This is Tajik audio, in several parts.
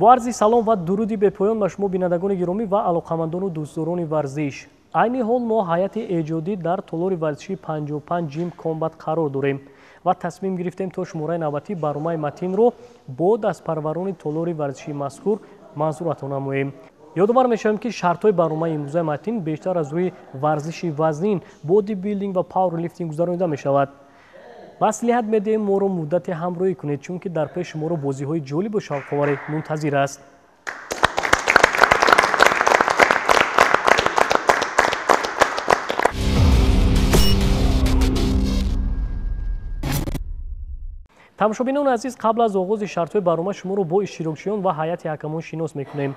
Бо арзи салом ва дуруди бепоён ба шумо бинандагони гиромӣ ва алоқамандону дӯстдорони варзиш. Айни ҳол мо ҳайати эҷодӣ дар толори варзишии 55 Gym Combat қарор дорем ва тасмим гирифтем то шумораи навбатии барномаи Матинро бо дастпарварони толори варзишии мазкур манзуратон намоем. Ёдовар мешавем, ки шартҳои барномаи имрӯзаи Матин бештар аз рӯи варзиши вазнин, бодибилдинг ва пауэрлифтинг гузаронида мешавад. Маслиҳат медиҳем моро муддате ҳамроҳӣ кунед, чунки дар пеш шуморо бозиҳои ҷолибу шавқоваре мунтазир аст. Тамошобинони азиз, қабл аз оғози шартҳои барнома шуморо бо иштирокчиён ва ҳайати ҳакамон шинос мекунем.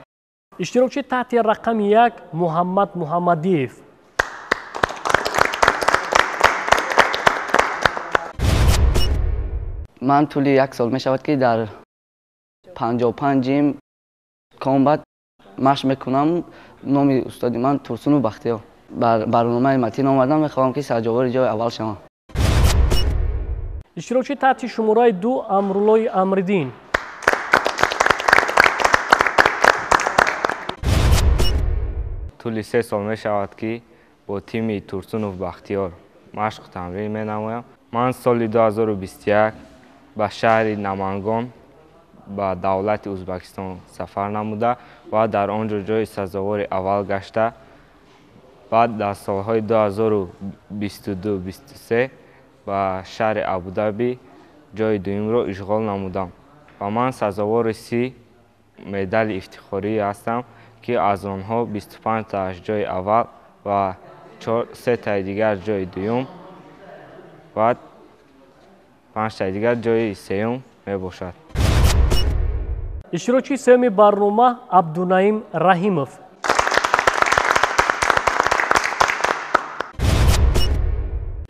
Иштирокчи таҳти рақами 1 Муҳаммад Муҳаммадиев. Ман тӯли як сол мешавад, ки дар 55 Gym Combat машқ мекунам. Номи устоди ман Турсуну Бахтиёр. Бар барномаи Матин омадам, мехоҳам, ки сазовори ҷои аввал шавам. Иштирокчи таҳти шумораи 2 Амруллои Амриддин. Тӯли 3 сол мешавад, ки бо тими Турсунов Бахтиёр машқу тамрин менамоям. Ман соли 2021 ба шаҳри Намангон ба давлати Ӯзбекистон сафар намуда ва дар он ҷо ҷои сазовори аввал гашта, баъд дар солҳои 2022-23 ба шаҳри Абудаби ҷои дуюмро ишғол намудам ва ман сазовори 30 медали ифтихорӣ ҳастам, ки аз онҳо 25 тааш ҷои аввал ва 3 таи дигар ҷои дуюм ва 5 таи дигар ҷои сеюм мебошад. Иштирокчии сеюми барнома Абдунаим Раҳимов.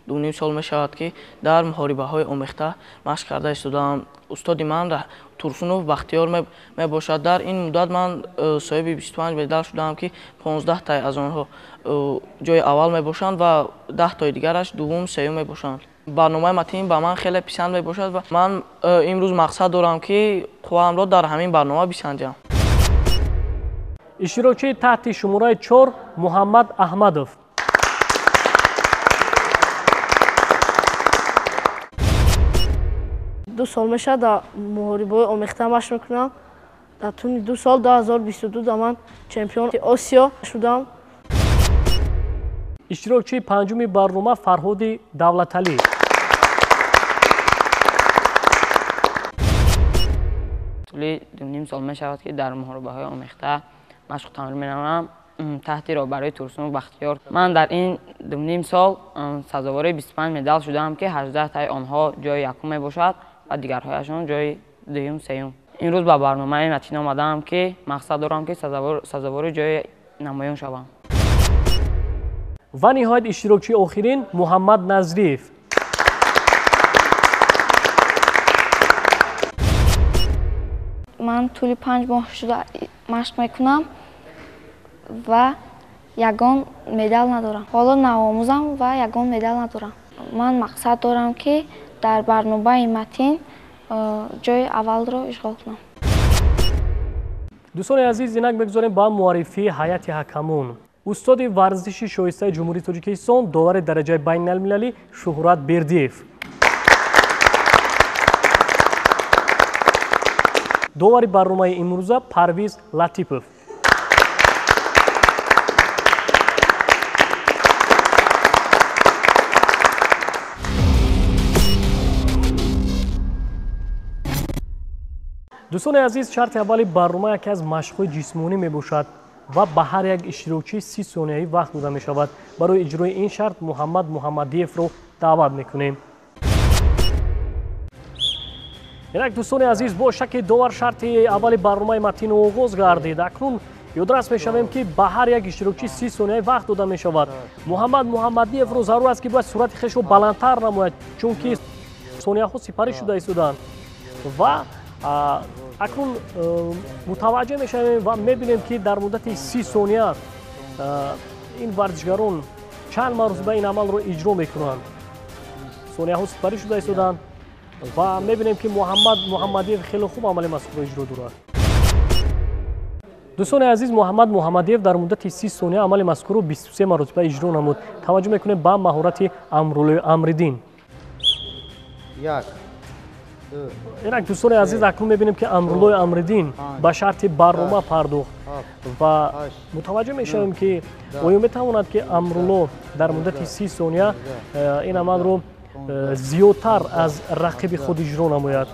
2.5 сол мешавад, ки дар муҳорибаҳои омехта машқ карда истодаам. Устоди ман Турсунов Бахтиёр мебошад. Дар ин муддат ман соҳиби 25 медал шудаам, ки 15 таи аз онҳо ҷои аввал мебошанд ва 10 тои дигараш дуввум, сеюм мебошанд. Барномаи Матин ба ман хеле писанд мебошад ва ман имрӯз мақсад дорам, ки қувваамро дар ҳамин барнома бисанҷам. Иштирокчии таҳти шумораи 4 Муҳаммад Аҳмадов. 2 сол мешавад дар муҳорибаҳои омехта машқ мекунам. Дар тӯли 2 сол 2022 да ман чемпиони Осиё шудам. Иштирокчии панҷуми барнома Фарҳоди Давлаталӣ. Тӯли 2.5 сол мешавад, ки дар муҳорибаҳои омехта машқу тамрин менамоям таҳти роҳбарии Турсунов Бахтиёр. Ман дар ин 2.5 сол сазовори 25 медал шудаам, ки 18 таи онҳо ҷои якум мебошад ва дигарҳояшон ҷои дуюм, сеюм. Имрӯз ба барномаи Матин омадаам, ки мақсад дорам, ки сазовори ҷои намоён шавам. Ва ниҳоят иштирокчии охирин Муҳаммад Назриев. Ман тӯли 5 моҳ шуда машқ мекунам ва ягон медал надорам. Ҳоло навомӯзам ва ягон медал надорам. Ман мақсад дорам, ки дар барномаи Матин ҷои аввалро ишғол кунам. Дӯстони азиз, инак мегузорем ба муаррифии ҳайати ҳакамон. Устоди варзиши шоистаи Ҷумҳурии Тоҷикистон, довари дараҷаи байналмилалӣ Шуҳрат Бердиев. Довари барномаи имрӯза Парвиз Латипов. Дӯстони азиз, шарти аввали барнома яке аз машқҳои ҷисмонӣ мебошад ва ба ҳар як иштирокчӣ 30 сонияи вақт дода мешавад. Барои иҷрои ин шарт Муҳаммад Муҳаммадиевро даъват мекунем. Инак дӯстони азиз, бо шаки довар шарти аввали барномаи Матин оғоз гардид. Акнун ёдрас мешавем, ки ба ҳар як иштирокчӣ 30 сонияи вақт дода мешавад. Муҳаммад Муҳаммадиевро зарур аст, ки бояд суръати хешро баландтар намояд, чунки сонияҳо сипарӣ шуда истоданд. Ва акнун мутаваҷҷеҳ мешавем ва мебинем, ки дар муддати 30 сония ин варзишгарон чанд маротиба ин амалро иҷро мекунанд. Сонияҳо сипарӣ шуда истоданд ва мебинем, ки Муҳаммад Муҳаммадиев хеле хуб амали мазкурро иҷро дорад. Дӯстони азиз, Муҳаммад Муҳаммадиев дар муддати 30 сония амали мазкурро 23 маротиба иҷро намуд. Таваҷҷӯҳ мекунем ба маҳорати Амруллои Амриддин. Инак дӯстони азиз, акнун мебинем, ки Амруллои Амриддин ба шарти барнома пардохт ва мутаваҷҷӯҳ мешавем, ки оё метавонад, ки Амрулло дар муддати 30 сония ин амалро зиёдтар аз рақиби худ иҷро намояд.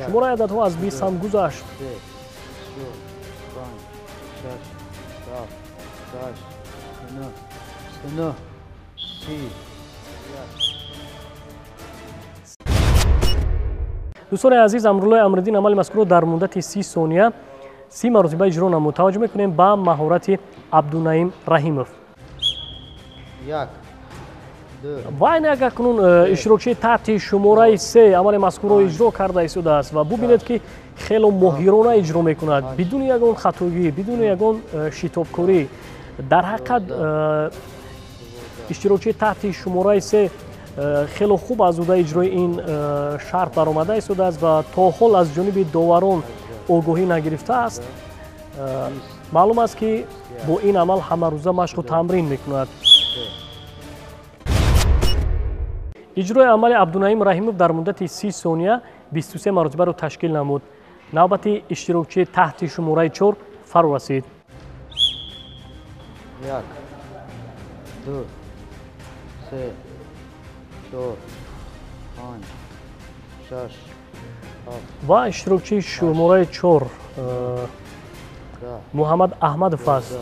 Шумораи ададҳо аз 20 ҳам гузашт. Дӯстони азиз, Амруллои Амриддин амали мазкурро дар муддати 30 сония 30 маротиба иҷро намуд. Таваҷҷӯҳ мекунем ба маҳорати Абдунаим Раҳимов. Ва инак акнун иштирокчии таҳти шумораи 3 амали мазкурро иҷро карда истодааст ва бубинед, ки хело моҳирона иҷро мекунад, бидуни ягон хатогӣ, бидуни ягон шитобкорӣ. Дар ҳақиқат иштирокчии таҳти шумораи 3 хело хуб аз ӯҳдаи иҷрои ин шарт баромада истодааст ва то ҳол аз ҷониби доварон огоҳӣ нагирифтааст. Маълум аст, ки бо ин амал ҳамарӯза машқу тамрин мекунад. Иҷрои амали Абдунаим Раҳимов дар муддати 30 сония 23 маротибаро ташкил намуд. Навбати иштирокчии таҳти шумораи 4 фаро расид. 1, 2, 3, 4, 5, 6, 7. Ва иштирокчии шумораи 4 Муҳаммад Аҳмадов аст.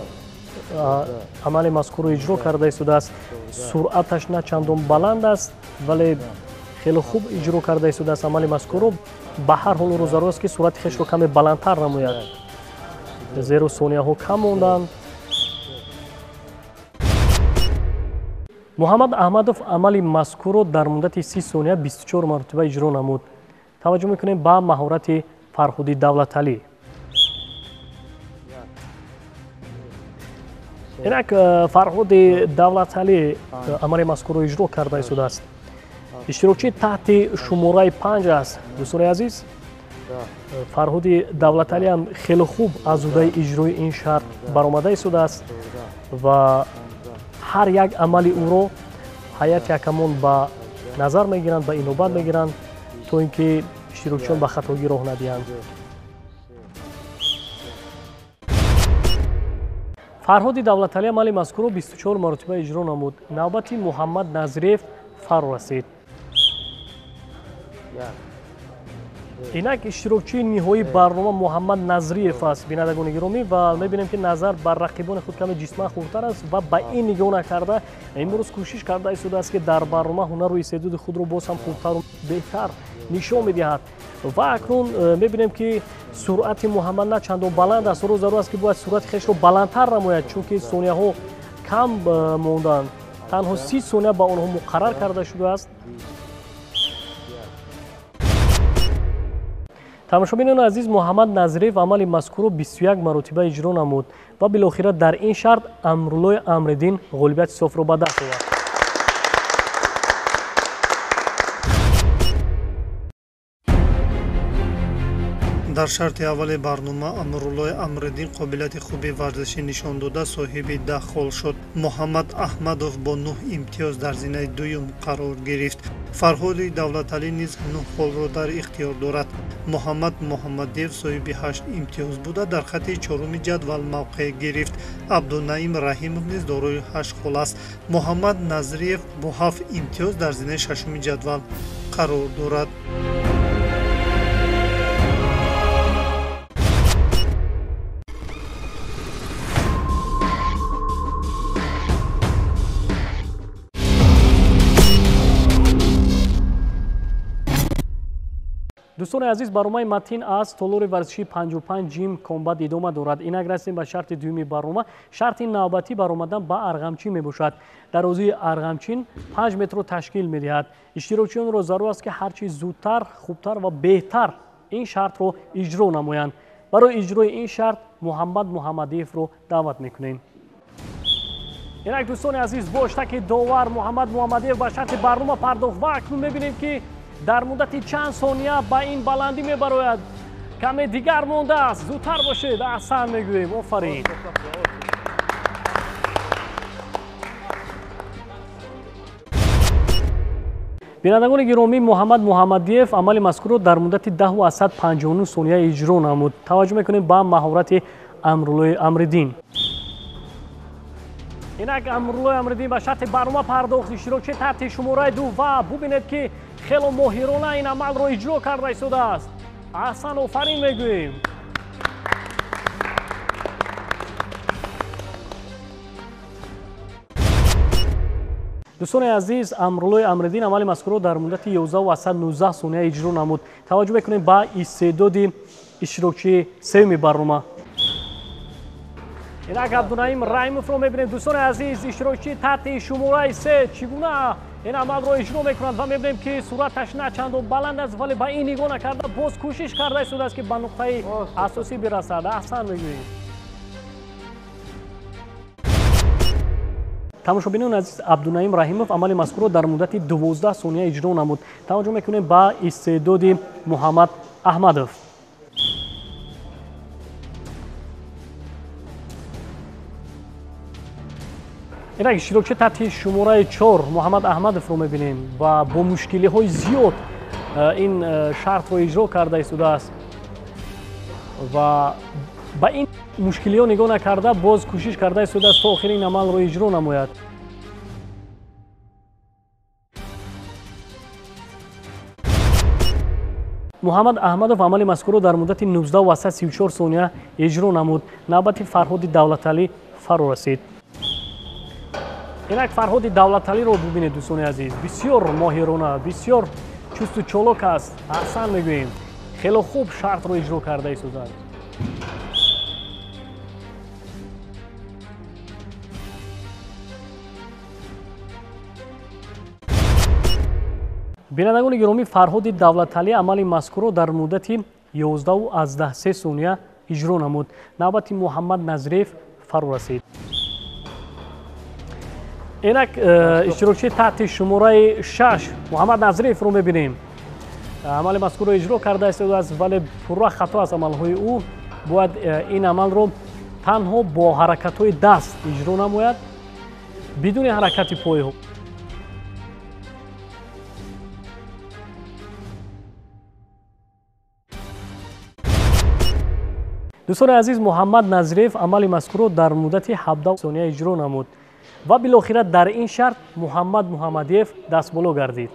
Амали мазкурро иҷро карда истодааст. Суръаташ на чандон баланд аст, вале хеле хуб иҷро карда истодааст амали мазкурро. Ба ҳар ҳол ӯро зарур аст, ки суръати хешро каме баландтар намояд, зеро сонияҳо кам монданд. Муҳаммад Аҳмадов амали мазкурро дар муддати 30 сония 24 маротиба иҷро намуд. Таваҷҷӯҳ мекунем ба маҳорати Фарҳуди Давлаталӣ. Инак Фарҳуди Давлаталӣ амали мазкурро иҷро карда истодааст. Иштирокчии таҳти шумораи 5 аст. Дӯстони азиз, Фарҳуди Давлаталӣ ҳам хеле хуб аз ӯҳдаи иҷрои ин шарт баромада истодааст ва ҳар як амали ӯро ҳайати ҳакамон ба назар мегиранд, ба инобат мегиранд, то ин ки иштирокчиён ба хатогӣ роҳ надиҳанд. Фарҳоди Давлаталӣ амали мазкурро 24 маротиба иҷро намуд. Навбати Муҳаммад Назриев фаро расид. Инак иштирокчии ниҳоии барнома Муҳаммад Назриев аст, бинандагони гиромӣ, ва мебинем, ки назар бар рақибони худ каме ҷисман хурдтар аст ва ба ин нигоҳ накарда имрӯз кӯшиш карда истодааст, ки дар барнома ҳунару истеъдоди худро боз ҳам хубтару беҳтар нишон медиҳад. Ва акнун мебинем, ки суръати Муҳаммад на чандон баланд аст. Ӯро зарур аст, ки бояд суръати хешро баландтар намояд, чунки сонияҳо кам монданд. Танҳо 30 сония ба онҳо муқаррар карда шудааст. Тамошобинони азиз, Муҳаммад Назриев амали мазкурро 21 маротиба иҷро намуд ва билохира дар ин шарт Амруллои Амриддин ғолибияти софро ба даст овард. Дар шарти аввали барнома Амруллои Амриддин қобилияти хуби варзишӣ нишон дода, соҳиби 10 хол шуд. Муҳаммад Аҳмадов бо 9 имтиёз дар зинаи дуюм қарор гирифт. Фарҳоди Давлаталӣ низ 9 холро дар ихтиёр дорад. Муҳаммад Муҳаммадиев соҳиби 8 имтиёз буда, дар хати чоруми ҷадвал мавқеъ гирифт. Абдунаим Раҳимов низ дорои 8 хол аст. Муҳаммад Назриев бо 7 имтиёз дар зинаи шашуми ҷадвал қарор дорад. Дӯстони азиз, барномаи Матин аз толори варзишии 55 Ҷим Комбат идома дорад. Инак расидем ба шарти дуюми барнома. Шарти навбатӣ баромадан ба арғамчин мебошад. Дарозии арғамчин 5 метрро ташкил медиҳад. Иштирокчиёнро зарур аст, ки ҳарчи зудтар, хубтар ва беҳтар ин шартро иҷро намоянд. Барои иҷрои ин шарт Муҳаммад Муҳаммадиевро даъват мекунем. Инак дӯстони азиз, бо иштаки довар Муҳаммад Муҳаммадиев ба шарти барнома пардохт ва акнун мебинем, ки дар муддати чанд сония ба ин баландӣ мебарояд. Каме дигар мондааст, зудтар бошед. Аҳсан мегӯем, офарин. Бинандагони гиромӣ, Муҳаммад Муҳаммадиев амали мазкурро дар муддати 10,59 сония иҷро намуд. Таваҷҷӯҳ мекунем ба маҳорати Амруллои Амриддин. Инак Амруллои Амриддин ба шарти барнома пардохт, иштирокчи таҳти шумораи 2 ва бубинед, ки хело моҳирона ин амалро иҷро карда истодааст. Аҳсан, офарин мегӯем. Дӯстони азиз, Амруллои Амриддин амали мазкурро дар муддати 11,19 сония иҷро намуд. Таваҷҷӯҳ мекунем ба истеъдоди иштирокчии сеюми барнома. Инак Абдунаим Раимовро мебинем. Дӯстони азиз, иштирокчии таҳти шумораи 3 чӣ гуна ин амалро иҷро мекунад ва мебинем, ки суръаташ на чандон баланд аст, вале ба ин нигоҳ накарда боз кӯшиш карда истодааст, ки ба нуқтаи асосӣ бирасад. Аҳсан мегӯем. Тамошобинони азиз, Абдунаим Раҳимов амали мазкурро дар муддати 12 сония иҷро намуд. Таваҷҷӯҳ мекунем ба истеъдоди Муҳаммад Аҳмадов. Инак иштирокчи таҳти шумораи 4 Муҳаммад Аҳмадовро мебинем ва бо мушкилиҳои зиёд ин шартро иҷро карда истодааст ва ба ин мушкилиҳо нигоҳ накарда боз кӯшиш карда истодааст то охири ин амалро иҷро намояд. Муҳаммад Аҳмадов амали мазкурро дар муддати 19,34 сония иҷро намуд. Навбати Фарҳоди Давлаталӣ фаро расид. Инак Фарҳоди Давлаталиро бубинед, дӯстони азиз, бисёр моҳирона, бисёр чусту чолок аст. Аҳсан мегӯем, хело хуб шартро иҷро карда истодааст. Бинандагони гиромӣ, Фарҳоди Давлаталӣ амали мазкурро дар муддати 11,3 сония иҷро намуд. Навбати Муҳаммад Назриев фаро расид. Инак иштирокчии таҳти шумораи 6 Муҳаммад Назриевро мебинем. Амали мазкурро иҷро карда истодааст, вале пурра хато аст амалҳои ӯ. Бояд ин амалро танҳо бо ҳаракатҳои даст иҷро намояд, бидуни ҳаракати пойҳо. Дӯстони азиз, Муҳаммад Назриев амали мазкурро дар муддати 17 сония иҷро намуд ва билохира дар ин шарт Муҳаммад Муҳаммадиев дастболо гардид.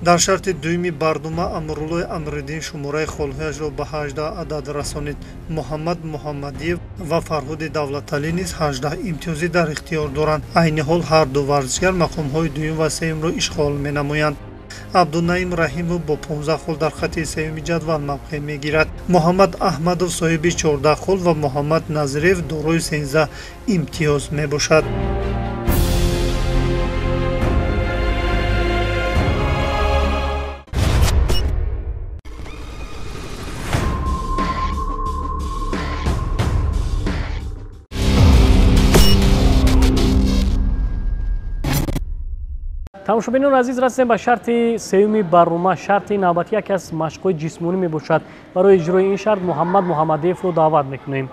Дар шарти дуюми барнома Амруллои Амриддин шумораи холҳояшро ба 18 адад расонид. Муҳаммад Муҳаммадиев ва Фарҳоди Давлаталӣ низ 18 имтиёзӣ дар ихтиёр доранд. Айни ҳол ҳар ду варзишгар мақомҳои дуюм ва сеюмро ишғол менамоянд. Абдунаим Раҳимов бо 15 хол дар хати сеюми ҷадвал мавқеъ мегирад. Муҳаммад Аҳмадов соҳиби 14 хол ва Муҳаммад Назриев дорои 13 имтиёз мебошад. Тамошобинони азиз, расидем ба шарти сеюми барнома. Шарти навбатӣ яке аз машқҳои ҷисмонӣ мебошад. Барои иҷрои ин шарт Муҳаммад Муҳаммадиевро даъват мекунем.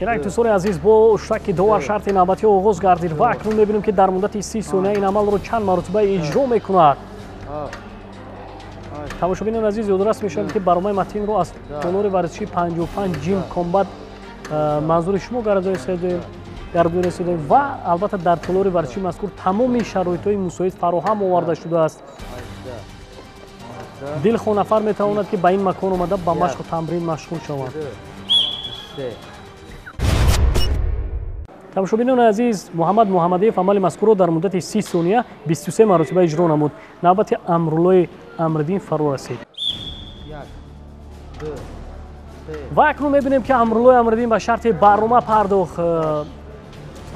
Инак дӯстони азиз, бо шаки довар шарти навбатӣ оғоз гардид ва акнун мебинем, ки дар муддати 30 сония ин амалро чанд маротиба иҷро мекунад. Тамошобинони азиз, ёдрас мешавем, ки барномаи матинро аз толори варзишии 55 Gym Combat манзури шумо гардонида ва албатта дар толори варзишии мазкур тамоми шароитҳои мусоид фароҳам оварда шудааст. Дилхоҳ нафар метавонад, ки ба ин макон омада ба машқу тамрин машғул шавад. Тамошобинони азиз, Муҳаммад Муҳаммадиев амали мазкурро дар муддати 30 сония 23 маротиба иҷро намуд. Навбати Амруллои Амриддин фаро расид. Ва акнун мебинем, ки Амруллои Амриддин ба шарти барнома пардохт.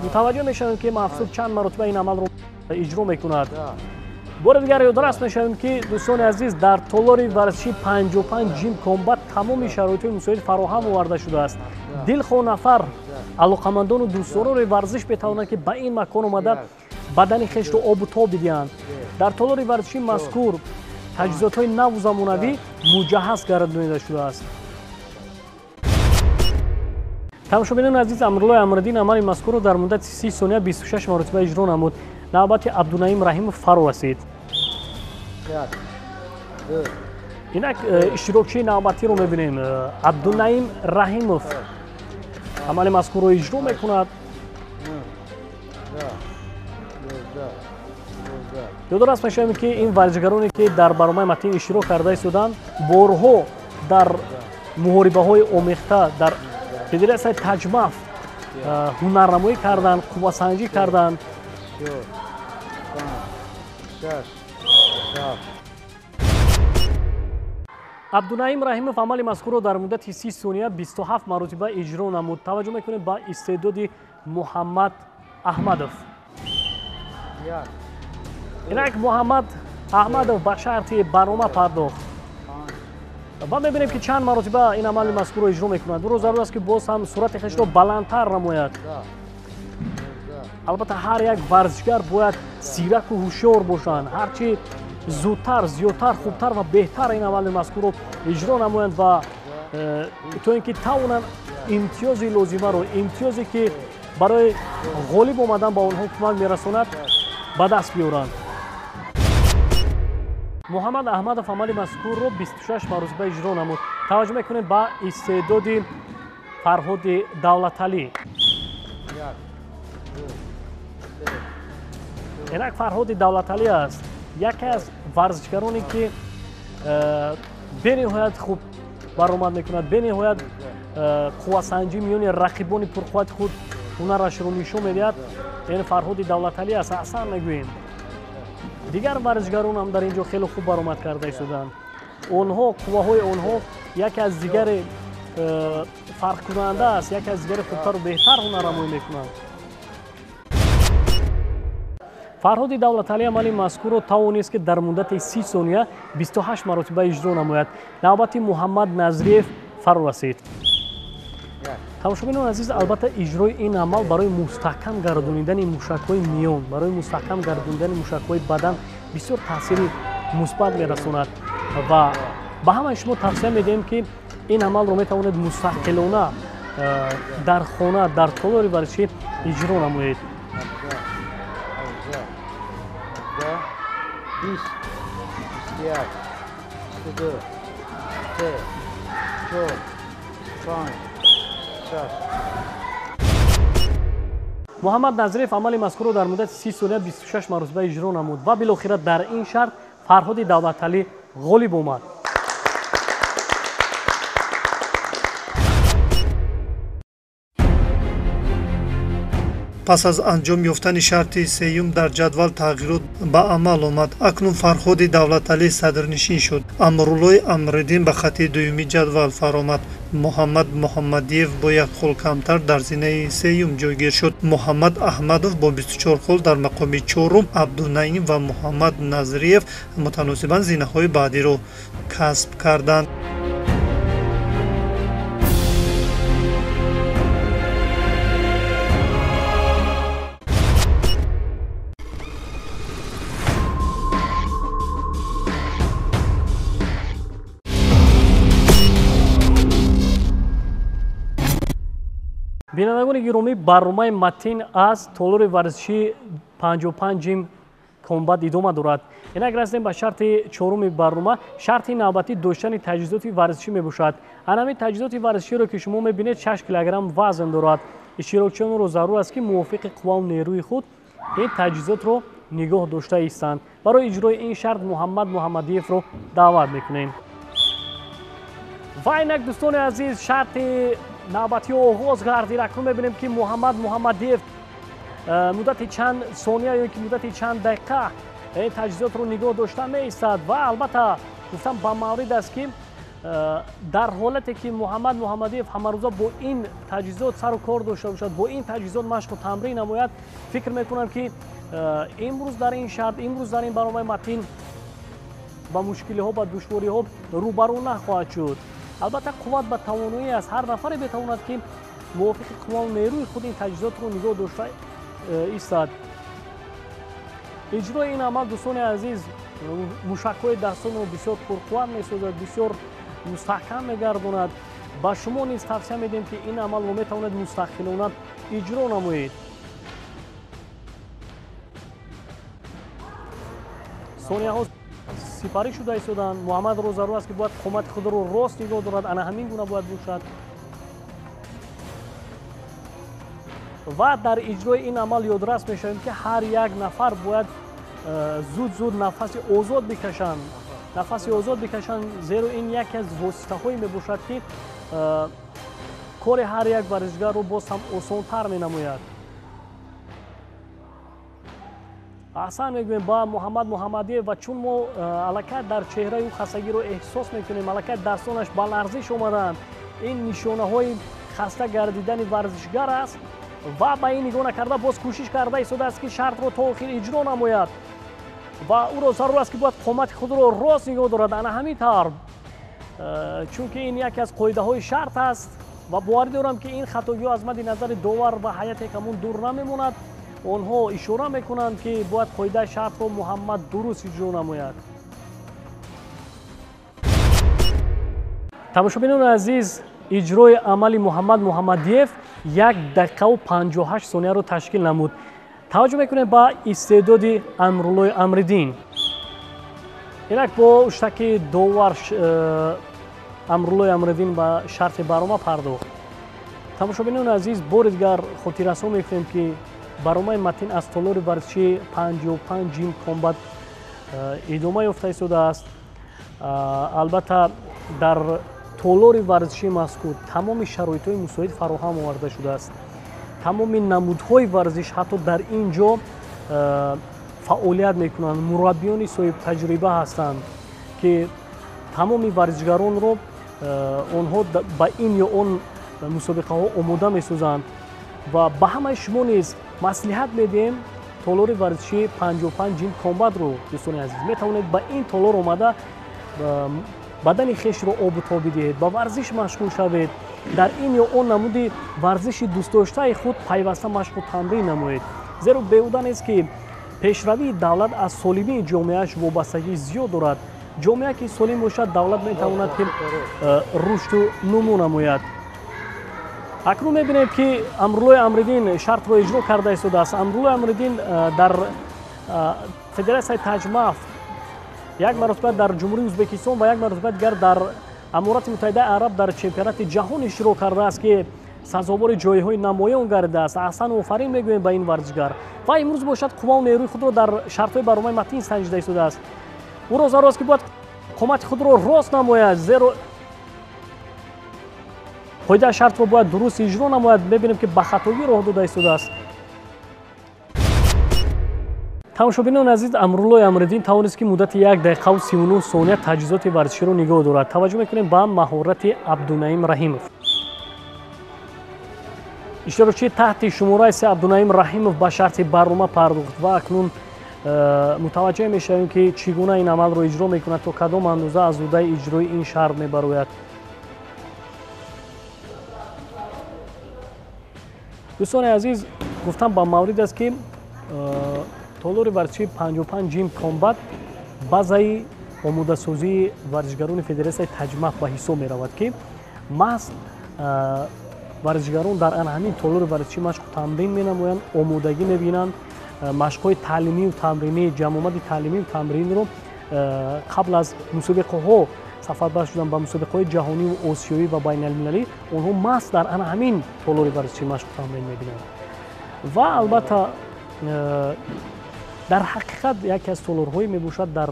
Мутаваҷҷӯҳ мешавем, ки Мафсуд чанд маротиба ин амалро иҷро мекунад. Бори дигар ёдрас мешавем, ки дӯстони азиз, дар толори варзишии 55 Gym Combat тамоми шароитҳои мусоид фароҳам оварда шудааст. Дилхоҳ нафар Алоқамандону дӯстдорони варзиш метавонанд, ки ба ин макон омада бадани хешро обу тоб бидиҳанд. Дар толори варзишии мазкур таҷҳизотҳои наву замонавӣ муҷаҳҳаз гардонида шудааст. Тамошобинони азиз, Амруллои Амриддин амали мазкурро дар муддати 30 сония 26 маротиба иҷро намуд. Навбати Абдунаим Раҳимов фаро расид. Инак иштирокчии навбатиро мебинем. Абдунаим Раҳимов амали мазкурро иҷро мекунад. Ёдорас мешавем, ки ин варзишгароне, ки дар барномаи Матин иштирок карда истоданд, борҳо дар муҳорибаҳои омехта дар федератсияи Таҷмаф ҳунарнамоӣ карданд, қуввасанҷӣ карданд. Абдунаим Раҳимов амали мазкурро дар муддати 30 сония 27 маротиба иҷро намуд. Таваҷҷӯҳ мекунем ба истеъдоди Муҳаммад Аҳмадов. Инак Муҳаммад Аҳмадов ба шарти барнома пардохт ва мебинем, ки чанд маротиба ин амали мазкурро иҷро мекунад. Ӯро зарур аст, ки боз ҳам суръати хешро баландтар намояд. Албатта, ҳар як варзишгар бояд зираку ҳушёр бошанд, ҳарчи зудтар, зиёдтар, хубтар ва беҳтар ин амали мазкурро иҷро намоянд ва то ин ки тавонанд имтиёзи лозимаро, имтиёзе ки барои ғолиб омадан ба онҳо кӯмак мерасонад, ба даст биёранд. Муҳаммад Аҳмадов амали мазкурро 26 маротиба иҷро намуд. Таваҷҷӯҳ мекунем ба истеъдоди Фарҳоди Давлаталӣ. Инак Фарҳоди Давлаталӣ аст, яке аз варзишгароне, ки бениҳоят хуб баромад мекунад, бениҳоят қуввасанҷӣ миёни рақибони пурқуввати худ ҳунарашро нишон медиҳад. Ин Фарҳоди Давлаталӣ аст, аҳсан мегӯем. Дигар варзишгарон ҳам дар ин ҷо хеле хуб баромад карда истоданд. Онҳо, қувваҳои онҳо яке аз дигаре фарқкунанда аст, яке аз дигаре хубтару беҳтар ҳунарнамоӣ мекунанд. Фарҳоди Давлаталӣ амали мазкурро тавонист, ки дар муддати 30 сония 28 маротиба иҷро намояд. Навбати Муҳаммад Назриев фаро расид. Тамошобинони азиз, албатта, иҷрои ин амал барои мустаҳкам гардонидани мушакҳои миён, барои мустаҳкам гардонидани мушакҳои бадан бисёр таъсири мусбат мерасонад ва ба ҳамаи шумо тавсия медиҳем, ки ин амалро метавонед мустақилона дар хона, дар толори варзишӣ иҷро намоед. Муҳаммад Назриев амали мазкурро дар муддати 30 сония 26 маротиба иҷро намуд ва билохира дар ин шарт Фарҳоди Давлаталӣ ғолиб омад. Пас аз анҷом ёфтани шарти сеюм дар ҷадвал тағйирот ба амал омад. Акнун Фарҳоди Давлаталӣ садрнишин шуд. Амруллои Амриддин ба хати дуюми ҷадвал фаромад. Муҳаммад Муҳаммадиев бо як хол камтар дар зинаи сеюм ҷойгир шуд. Муҳаммад Аҳмадов бо 24 хол дар мақоми чорум, Абдунаим ва Муҳаммад Назриев мутаносибан зинаҳои баъдиро касб карданд. Бинандагони гиромӣ, барномаи Матин аз толори варзишии 55 ҷим комбат идома дорад. Инак расидем ба шарти чоруми барнома. Шарти навбатӣ доштани таҷҳизоти варзишӣ мебошад. Анами таҷҳизоти варзиширо, ки шумо мебинед, 6 килограмм вазн дорад. Иштирокчиёнро зарур аст, ки мувофиқи қуввау нерӯи худ ин таҷҳизотро нигоҳ дошта истанд. Барои иҷрои ин шарт Муҳаммад Муҳаммадиевро даъват мекунем. Ва инак, дӯстони азиз, шарти навбатӣ оғоз гардид. Акнун мебинем, ки Муҳаммад Муҳаммадиев муддати чанд сония ё ки муддати чанд дақиқа ин таҷҳизотро нигоҳ дошта меистад. Ва албатта, гуфтам ба маврид аст, ки дар ҳолате ки Муҳаммад Муҳаммадиев ҳамарӯза бо ин таҷҳизот сару кор дошта бошад, бо ин таҷҳизот машқу тамрин намояд, фикр мекунам, ки имрӯз дар ин шарт, имрӯз дар ин барномаи Матин ба мушкилиҳо, ба душвориҳо рӯбарӯ нахоҳад шуд. Албатта, қувват ба тавоноӣ аст. Ҳар нафаре метавонад, ки мувофиқи қуввау нерӯи худ ин таҷҳизотро нигоҳ дошта истад. Иҷрои ин амал, дӯстони азиз, мушакҳои дастонро бисёр пурқувват месозад, бисёр мустаҳкам мегардонад. Ба шумо низ тавсия медиҳем, ки ин амалро метавонед мустақилона иҷро намоед. Сонияҳо сипарӣ шуда истоданд. Муҳаммадро зарур аст, ки бояд қомати худро рост нигоҳ дорад, ана ҳамин гуна бояд бошад. Ва дар иҷрои ин амал ёдрас мешавем, ки ҳар як нафар бояд зуд-зуд нафаси озод бикашанд. Нафаси озод бикашанд, зеро ин яке аз воситаҳое мебошад, ки кори ҳар як варзишгарро боз ҳам осонтар менамояд. Аҳсан мегӯем ба Муҳаммад Муҳаммадиев, ва чун мо аллакай дар чеҳраи ӯ хастагиро эҳсос мекунем, аллакай дастонаш ба ларзиш омадаанд. Ин нишонаҳои хаста гардидани варзишгар аст ва ба ин нигоҳ накарда боз кӯшиш карда истодааст, ки шартро то охир иҷро намояд ва ӯро зарур аст, ки бояд қомати худро рост нигоҳ дорад. Ана ҳамин тавр, чунки ин яке аз қоидаҳои шарт аст ва боварӣ дорам, ки ин хатогиҳо аз мадди назари довар ва ҳайати ҳакамон дур намемонад. Онҳо ишора мекунанд, ки бояд қоидаи шартро Муҳаммад дуруст иҷро намояд. Тамошобинони азиз, иҷрои амали Муҳаммад Муҳаммадиев 1 дақиқаву 58 сонияро ташкил намуд. Таваҷҷӯҳ мекунем ба истеъдоди Амруллои Амриддин. Инак бо уштаки довар Амруллои Амриддин ба шарти барома пардохт. Тамошобинони азиз, бори дигар хотиррасон мекунем, ки баромаи матин аз толори варзишии 55 Gym Combat идома ёфта истодааст. Албатта, дар толори варзишии мазкур тамоми шароитҳои мусоид фароҳам оварда шудааст. Тамоми намудҳои варзиш ҳатто дар ин ҷо фаъолият мекунанд. Мураббиёни соҳибтаҷриба ҳастанд, ки тамоми варзишгаронро онҳо ба ин ё он мусобиқаҳо омода месозанд. Ва ба ҳамаи шумо низ маслиҳат медиҳем толори варзишии 55 Gym Combat-ро, дӯстони азиз. Метавонед ба ин толор омада бадани хешро обу тоб бидиҳед, ба варзиш машғул шавед, дар ин ё он намуди варзиши дӯстдоштаи худ пайваста машқу тамрин намоед. Зеро беҳуда нест, ки пешравии давлат аз солимии ҷомеааш вобастагии зиёд дорад. Ҷомеа ки солим бошад, давлат метавонад, ки рушду нумӯ намояд. Акнун мебинем, ки Амруллои Амриддин шартро иҷро карда истодааст. Амруллои Амриддин дар федератсияи Таҷмаф як маротиба дар Ҷумҳурии Ӯзбекистон ва як маротиба дигар дар Аморати Муттаҳидаи Араб дар чемпионати ҷаҳон иштирок кардааст, ки сазовори ҷойҳои намоён гардидааст. Аҳсан офарин мегӯем ба ин варзишгар. Ва имрӯз бошад қуввау нерӯи худро дар шартҳои баромаи матин санҷида истодааст. Ӯро зарур аст, ки бояд қомати худро рост намояд, зеро қоидаи шартро бояд дуруст иҷро намояд. Мебинем, ки ба хатогӣ роҳ дода истодааст. Тамошобинони азиз, Амруллои Амриддин тавонист, ки муддати 1 дақиқаву 39 сония таҷҳизоти варзиширо нигоҳ дорад. Таваҷҷӯҳ мекунем ба маҳорати Абдунаим Раҳимов. Иштирокчии таҳти шумораи 3 Абдунаим Раҳимов ба шарти барнома пардохт ва акнун мутаваҷҷеҳ мешавем, ки чӣ гуна ин амалро иҷро мекунад, то кадом андоза аз ӯҳдаи иҷрои ин шарт мебарояд. Дӯстони азиз, гуфтам ба маврид аст, ки толори варзишии 55 Gym Combat базаи омодасозии варзишгарони федератсияи Таҷмаф ба ҳисоб меравад, ки маҳз варзишгарон дар ана ҳамин толори варзишӣ машқу тамрин менамоянд, омодагӣ мебинанд, машқҳои таълимию тамринӣ, ҷамъомади таълимию тамринро қабл аз мусобиқаҳо сафарбар шудан ба мусобиқаҳои ҷаҳониву осиёӣ ва байналмилалӣ онҳо маҳз дар ана ҳамин толори варзишӣ машқу тамрин мебинанд. Ва албатта, дар ҳақиқат яке аз толорҳое мебошад дар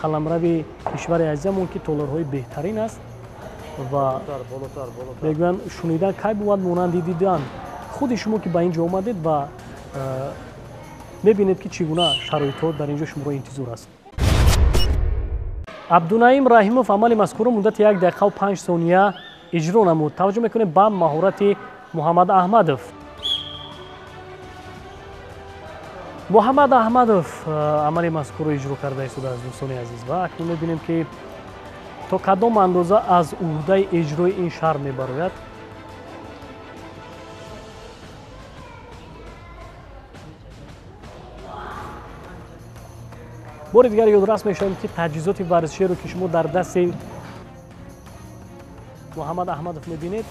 қаламрави кишвари азизамон, ки толорҳои беҳтарин аст ва мегӯянд, шунидан кай бувад монанди дидан. Худи шумо ки ба ин ҷо омадед ва мебинед, ки чӣ гуна шароитҳо дар ин ҷо шуморо интизор аст. Абдунаим Раҳимов амали мазкурро муддати 1 дақиқаву 5 сония иҷро намуд. Таваҷҷӯҳ мекунем ба маҳорати Муҳаммад Аҳмадов. Муҳаммад Аҳмадов амали мазкурро иҷро карда истодааст, дӯстони азиз, ва акнун мебинем, ки то кадом андоза аз ӯҳдаи иҷрои ин шарт мебарояд. Бори дигар ёдрас мешавем, ки таҷҳизоти варзиширо, ки шумо дар дасти Муҳаммад Аҳмадов мебинед,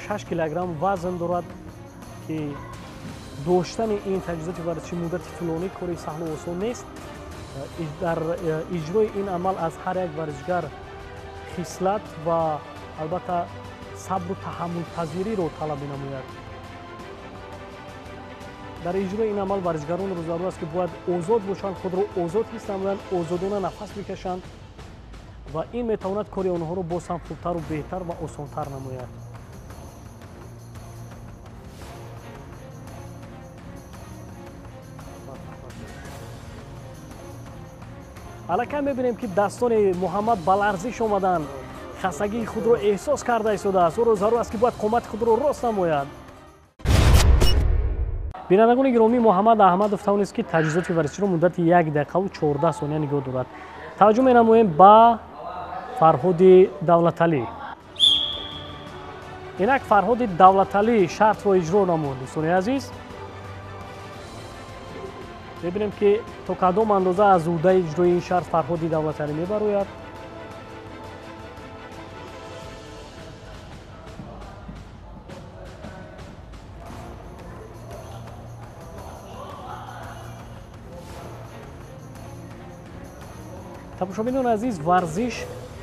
6 килограмм вазн дорад, ки доштани ин таҷҳизоти варзишӣ муддати тӯлонӣ кори саҳлу осон нест. Дар иҷрои ин амал аз ҳар як варзишгар хислат ва албатта сабру таҳаммулпазириро талаб менамояд. Дар иҷрои ин амал варзишгаронро зарур аст, ки бояд озод бошанд, худро озод ҳис намоянд, озодона нафас бикашанд ва ин метавонад кори онҳоро боз ҳам хубтару беҳтар ва осонтар намояд. Аллакай мебинем, ки дастони Муҳаммад ба ларзиш омаданд, хастагии худро эҳсос карда истодааст. Ӯро зарур аст, ки бояд қомати худро рост намояд. Бинандагони гиромӣ, Муҳаммад Аҳмадов тавонист, ки таҷҳизоти варзиширо муддати 1 дақиқаву 14 сония нигоҳ дорад. Таваҷҷӯҳ менамоем ба Фарҳоди Давлаталӣ. Инак Фарҳоди Давлаталӣ шартро иҷро намуд. Дӯстони азиз, мебинем, ки то кадом андоза аз ӯҳдаи иҷрои ин шарт Фарҳоди Давлаталӣ мебарояд. Тамошобинони азиз, варзиш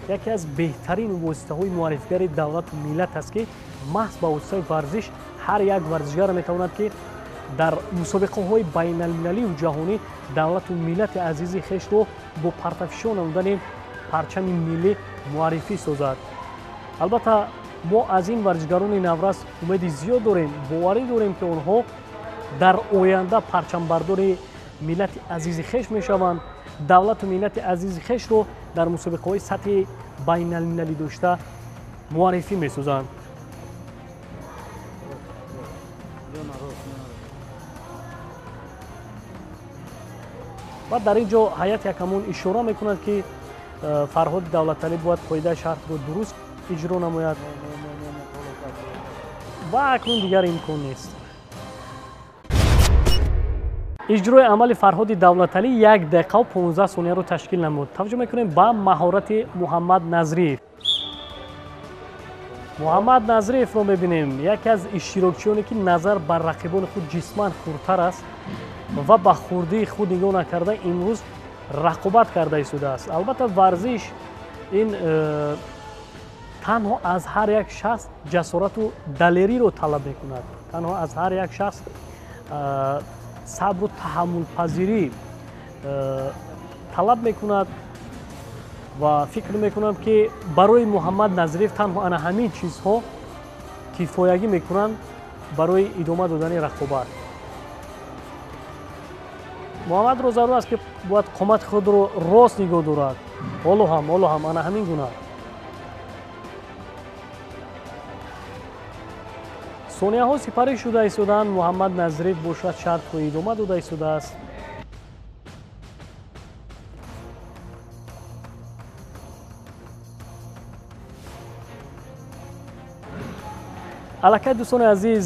яке аз беҳтарин воситаҳои муаррифигари давлату миллат аст, ки маҳз ба воситаи варзиш ҳар як варзишгар метавонад, ки дар мусобиқаҳои байналмилалию ҷаҳонӣ давлату миллати азизи хешро бо партафишон намудани парчами миллӣ муаррифӣ созад. Албатта мо аз ин варзишгарони наврас умеди зиёд дорем, боварӣ дорем, ки онҳо дар оянда парчамбардори миллати азизи хеш мешаванд, давлату миллати азизи хешро дар мусобиқаҳои сатҳи байналмилалӣ дошта муаррифӣ месозанд. Ва дар ин ҷо ҳайати ҳакамон ишора мекунад, ки Фарҳоди Давлаталӣ бояд қоидаи шартро дуруст иҷро намояд ва акнун дигар имкон нест. Иҷрои амали Фарҳоди Давлаталӣ 1 дақиқаву 15 сонияро ташкил намуд. Таваҷҷӯҳ мекунем ба маҳорати Муҳаммад Назриев. Муҳаммад Назриевро мебинем, яке аз иштирокчиёне, ки назар бар рақибони худ ҷисман хурдтар аст ва ба хурдии худ нигоҳ накарда имрӯз рақобат карда истодааст. Албатта варзиш ин танҳо аз ҳар як шахс ҷасорату далериро талаб мекунад, танҳо аз ҳар як шахс сабру таҳаммулпазирӣ талаб мекунад ва фикр мекунам, ки барои Муҳаммад Назриев танҳо ана ҳамин чизҳо кифоягӣ мекунанд барои идома додани рақобат. Муҳаммадро зарур аст, ки бояд қомати худро рост нигоҳ дорад. Ҳоло ҳам ана ҳамин гуна. Сонияҳо сипарӣ шуда истодаанд. Муҳаммад Назриев бошад шартро идома дода истодааст. Аллакай дӯстони азиз,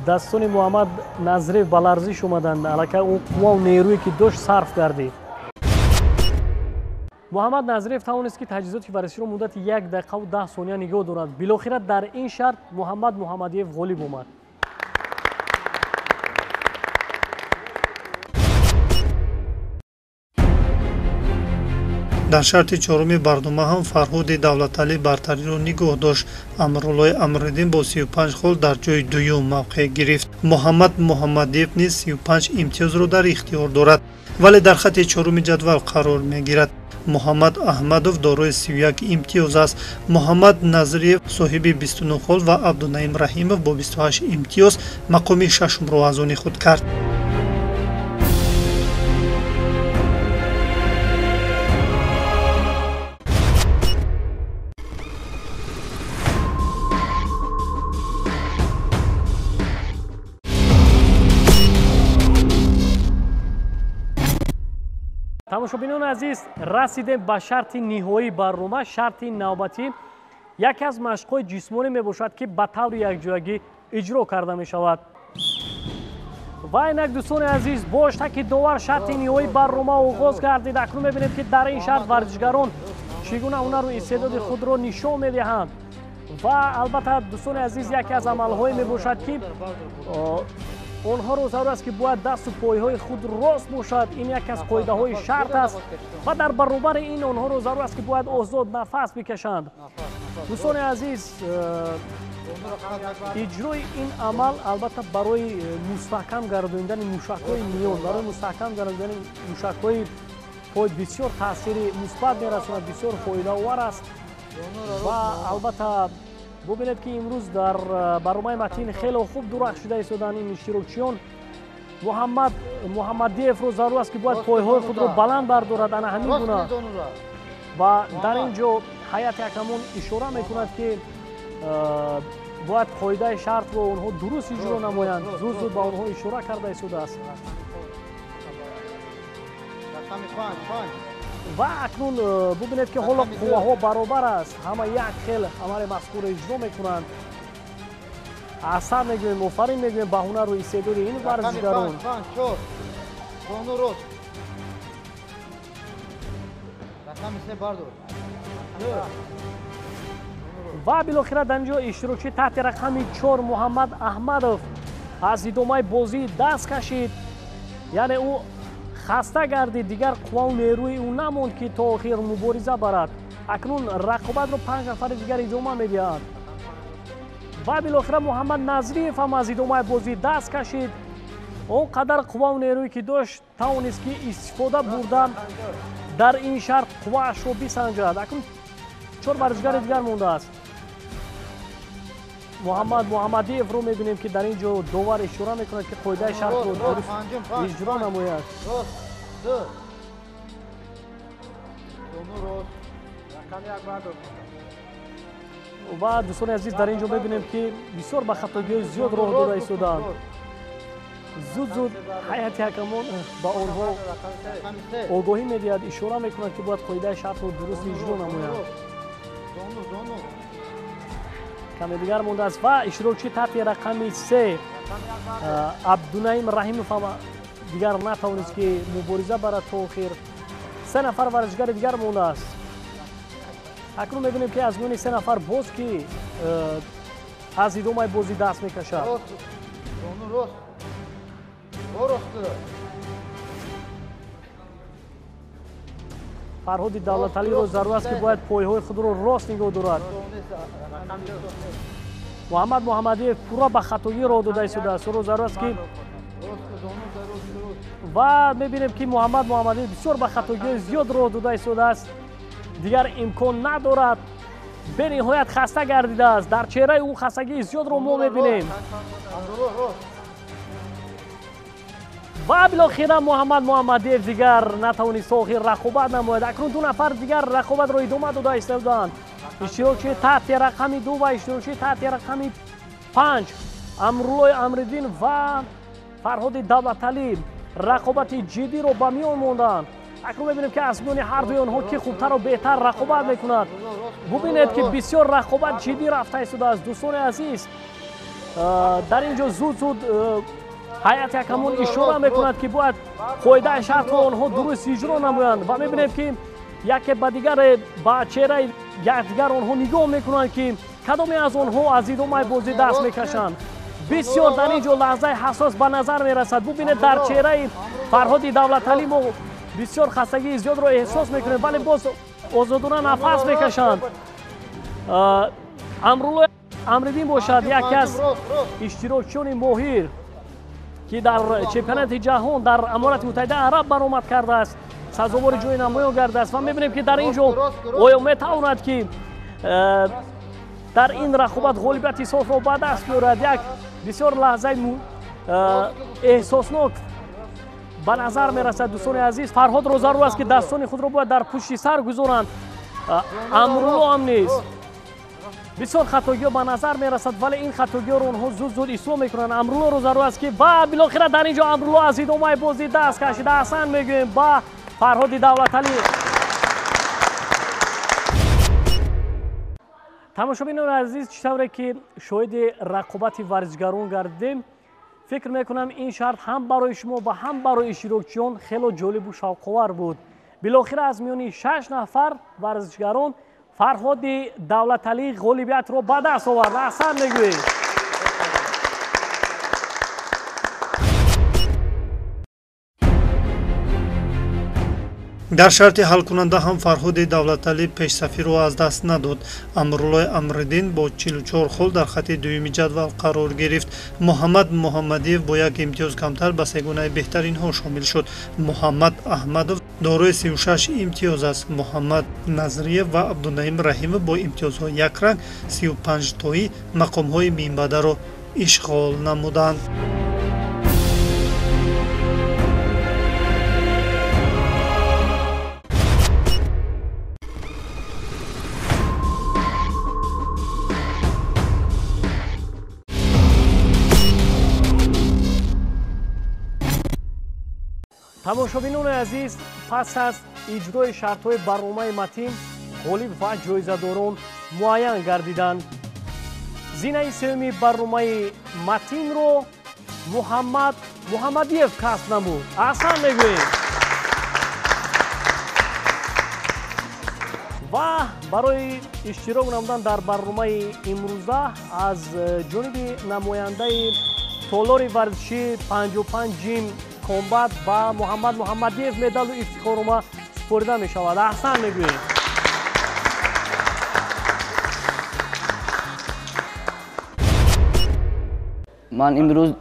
дастони Муҳаммад Назриев ба ларзиш омаданд. Аллакай он қуввау нерӯе, ки дошт, сарф гардид. Муҳаммад Назриев тавонист, ки таҷҳизоти варзиширо муддати 1 дақиқаву 10 сония нигоҳ дорад. Билохира дар ин шарт Муҳаммад Муҳаммадиев ғолиб омад. Дар шарти чоруми барнома ҳам Фарҳоди Давлаталӣ бартариро нигоҳ дошт. Амруллои Амриддин бо 35 хол дар ҷои дуюм мавқеъ гирифт. Муҳаммад Муҳаммадиев низ 35 имтиёзро дар ихтиёр дорад, вале дар хати чоруми ҷадвал қарор мегирад. Муҳаммад Аҳмадов дорои 31 имтиёз аст. Муҳаммад Назриев соҳиби 29 хол ва Абдунаим Раҳимов бо 28 имтиёз мақоми шашумро аз они худ кард. Тамошобинони азиз, расидем ба шарти ниҳоии барнома. Шарти навбатӣ яке аз машқҳои ҷисмонӣ мебошад, ки ба таври якҷоягӣ иҷро карда мешавад Ва инак, дӯстони азиз, бо иштаки довар шарти ниҳоии барнома оғоз гардид. Акнун мебинем, ки дар ин шарт варзишгарон чӣ гуна ҳунару истеъдоди худро нишон медиҳанд. Ва албатта, дӯстони азиз, яке аз амалҳое мебошад, ки онҳоро зарур аст, ки бояд дасту пойҳои худ рост бошад. Ин яке аз қоидаҳои шарт аст ва дар баробари ин онҳоро зарур аст, ки бояд озод нафас бикашанд. Дӯстони азиз, иҷрои ин амал албатта барои мустаҳкам гардонидани мушакҳои миён, барои мустаҳкам гардонидани мушакҳои пой бисёр таъсири мусбат мерасонад, бисёр фоидаовар аст. Ва албатта бубинед, ки имрӯз дар барномаи Матин хеле хуб дурахшида истоданд ин иштирокчиён. Муҳаммад Муҳаммадиевро зарур аст, ки бояд пойҳои худро баланд бардорад, ана ҳамин гуна. Ва дар ин ҷо ҳайати ҳакамон ишора мекунад, ки бояд қоидаи шартро онҳо дуруст иҷро намоянд. Зуд зуд ба онҳо ишора карда истодааст. Ва акнун бубинед, ки ҳоло қувваҳо баробар аст, ҳама як хел амали мазкурро иҷро мекунанд. Аҳсан мегӯем, офарин мегӯем ба ҳунару истеъдоди ин варзишгарон. Ва билохира дар ин ҷо иштирокчии таҳти рақами 4 Муҳаммад Аҳмадов аз идомаи бозӣ даст кашид, яъне ӯ хаста гардид, дигар қуввау нерӯи ӯ намонд, ки то охир мубориза барад. Акнун рақобатро 5 нафари дигар идома медиҳанд. Ва билохира Муҳаммад Назриев ҳам аз идомаи бозӣ даст кашид. Он қадар қуввау нерӯе ки дошт, тавонист, ки истифода бурда дар ин шарт қувваашро бисанҷад. Акнун 4 варзишгари дигар мондааст. Муҳаммад Муҳаммадиевро мебинем, ки дар ин ҷо довар ишора мекунад, ки қоидаи шартро дуруст иҷро намояд. Ва дӯстони азиз, дар ин ҷо мебинем, ки бисёр ба хатогиҳои зиёд роҳ дода истоданд. Зуд зуд ҳайати ҳакамон ба онҳо огоҳӣ медиҳад, ишора мекунад, ки бояд қоидаи шартро дуруст иҷро намоянд. Каме дигар мондааст ва иштирокчии таҳти рақами 3 Абдунаим Раҳимов ҳам дигар натавонист, ки мубориза барад то охир. 3 нафар варзишгари дигар мондааст. Акнун мебинем, ки аз миёни 3 нафар боз ки аз идомаи бозӣ даст мекашад. Фарҳоди Давлаталиро зарур аст, ки бояд пойҳои худро рост нигоҳ дорад. Муҳаммад Муҳаммадиев пурра ба хатогӣ роҳ дода истодааст. Ӯро зарур аст, ки ва мебинем, ки Муҳаммад Муҳаммадиев бисёр ба хатогиҳои зиёд роҳ дода истодааст, дигар имкон надорад, бениҳоят хаста гардидааст. Дар чеҳраи ӯ хастагии зиёдро мо мебинем. Ва билохира Муҳаммад Муҳаммадиев дигар натавонист охир рақобат намояд. Акнун 2 нафар дигар рақобатро идома дода истоданд. Иштирокчии таҳти рақами 2 ва иштирокчии таҳти рақами 5 Амруллои Амриддин ва Фарҳоди Давлаталӣ рақобати ҷиддиро ба миён монданд. Акнун мебинем, ки аз миёни ҳардуи онҳо ки хубтару беҳтар рақобат мекунад. Бубинед, ки бисёр рақобат ҷиддӣ рафта истодааст. Дӯстони азиз, дар ин ҷо зуд зуд ҳайати ҳакамон ишора мекунад, ки бояд қоидаи шартро онҳо дуруст иҷро намоянд. Ва мебинем, ки яке ба дигаре ба чеҳраи якдигар онҳо нигоҳ мекунанд, ки кадоме аз онҳо аз идомаи бозӣ даст мекашанд. Бисёр дар ин ҷо лаҳзаи ҳассос ба назар мерасад. Бубинед, дар чеҳраи Фарҳоди Давлаталӣ мо бисёр хастагии зиёдро эҳсос мекунем, вале боз озодона нафас мекашанд. Амруллои Амриддин бошад яке аз иштирокчиёни моҳир, ки дар чемпионати ҷаҳон дар Аморати Муттаҳидаи Араб баромад кардааст, сазовори ҷои намоён гардааст. Ва мебинем, ки дар ин ҷо оё метавонад, ки дар ин рақобат ғолибияти софро ба даст биёрад. Як бисёр лаҳзаи эҳсоснок ба назар мерасад. Дӯстони азиз, Фарҳодро зарур аст, ки дастони худро бояд дар пушти сар гузоранд. Амрулло ҳам низ бисёр хатогиҳо ба назар мерасад, вале ин хатогиҳоро онҳо зуд зуд ислоҳ мекунанд. Амруллоро зарур аст, ки ва билохира дар ин ҷо Амрулло аз идомаи бозӣ даст кашида. Аҳсан мегӯем ба Фарҳоди Давлаталӣ. Тамошобинони азиз, чӣ тавре ки шоҳиди рақобати варзишгарон гардидем, Фикр мекунам ин шарт ҳам барои шумо ва ҳам барои иштирокчиён хело ҷолибу шавқовар буд. Билохира аз миёни 6 нафар варзишгарон Фарҳоди Давлаталӣ ғолибиятро ба даст овард. Аҳсан мегӯем. Дар шарти ҳалкунанда ҳам Фарҳоди Давлаталӣ пешсафиро аз даст надод. Амруллои Амриддин бо 44 хол дар хати дуюми ҷадвал қарор гирифт. Муҳаммад Муҳаммадиев бо як имтиёз камтар ба сегонаи беҳтаринҳо шомил шуд. Муҳаммад Аҳмадов дорои 36 имтиёз аст. Муҳаммад Назриев ва Абдунаим Раҳимов бо имтиёзҳои якранг 35 тоӣ мақомҳои минбаъдаро ишғол намуданд. Тамошобинони азиз, пас аз иҷрои шартҳои барномаи Матин ғолиб ва ҷоизадорон муайян гардиданд. Зинаи сеюми барномаи Матинро Муҳаммад Муҳаммадиев касб намуд. Аҳсан мегӯем. Ва барои иштирок намудан дар барномаи имрӯза аз ҷониби намояндаи толори варзиши 55 ҷим Комбат ба Муҳаммад Муҳаммадиев медалу ифтихорнома супорида мешавад. Аҳсан мегӯем. Ман имрӯз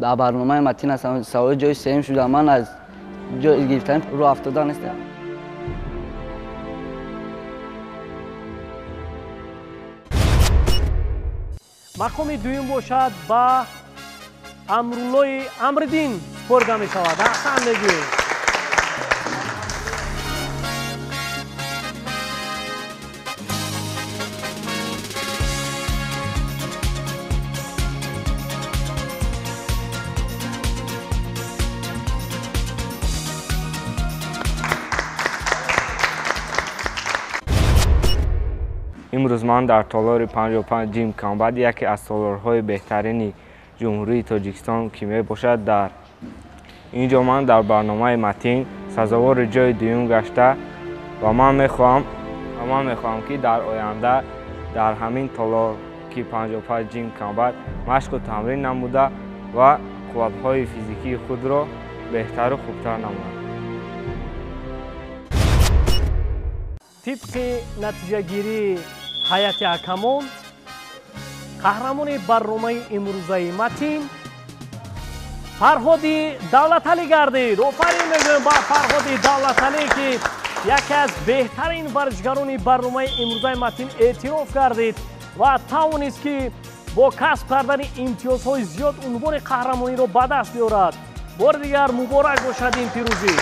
дар барномаи Матин ҳастам. Саволи ҷои сеюм шудам. Ман аз ҷои гирифтани рӯ афтода нестам. Мақоми дуюм бошад ба Амруллои Амриддин супорида мешавад. Аҳсан мегӯем. Имрӯз ман дар толори 55 ҷим Комбат, яке аз толорҳои беҳтарини Ҷумҳурии Тоҷикистон ки мебошад, дар ин ҷо ман дар барномаи Матин сазовори ҷои дуюм гашта ва ман мехоҳам ки дар оянда дар ҳамин толор ки 55 ҷим Комбат машқу тамрин намуда ва қувватҳои физикии худро беҳтару хубтар намоям. Тибқи натиҷагирии ҳайати ҳакамон, қаҳрамони барномаи имрӯзаи Матин Фарҳоди Давлаталӣ гардид. Офарин мегӯем ба Фарҳоди Давлаталӣ, ки яке аз беҳтарин варзишгарони барномаи имрӯзаи Матин эътироф гардид ва тавонист, ки бо касб кардани имтиёзҳои зиёд унвони қаҳрамониро ба даст биёрад. Бори дигар муборак бошад ин пирӯзӣ.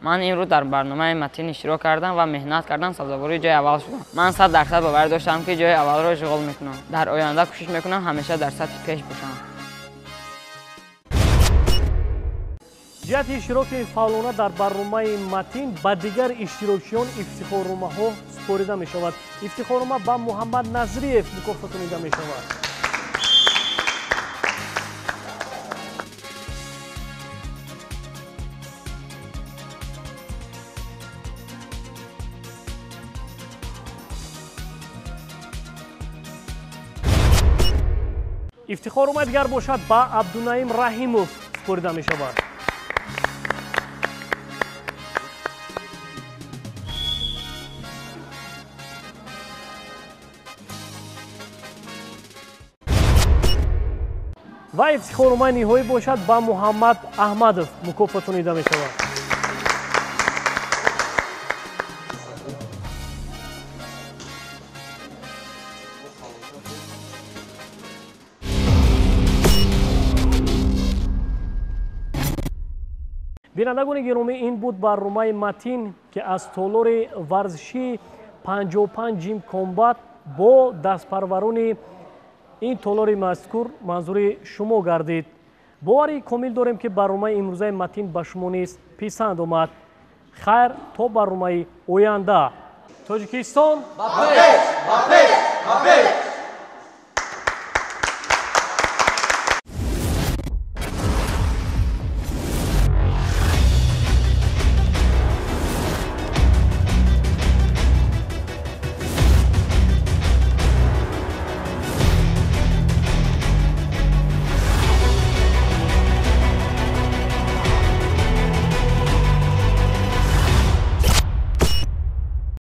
Ман имрӯз дар барномаи Матин иштирок кардам ва меҳнат кардам, сазовори ҷои аввал шудам. Ман 100% бовар доштам, ки ҷои аввалро ишғол мекунам. Дар оянда кӯшиш мекунам ҳамеша дар сатҳи пеш бошам. Ҷиҳати иштироки фаъолона дар барномаи Матин ба дигар иштирокчиён ифтихорномаҳо супорида мешавад. Ифтихорнома ба Муҳаммад Назриев мукофотонида мешавад. Ифтихорнома дигар бошад ба Абдунаим Раҳимов супорида мешавад. Ва ифтихорномаи ниҳоӣ бошад ба Муҳаммад Аҳмадов мукофотонида мешавад. Бинандагони гиромӣ, ин буд барномаи Матин, ки аз толори варзишии 55 ҷим Комбат бо дастпарварони ин толори мазкур манзури шумо гардид. Бовари комил дорем, ки барномаи имрӯзаи Матин ба шумо низ писанд омад. Хайр, то барномаи оянда. Тоҷикистон ба пеш, ба пеш, ба пеш!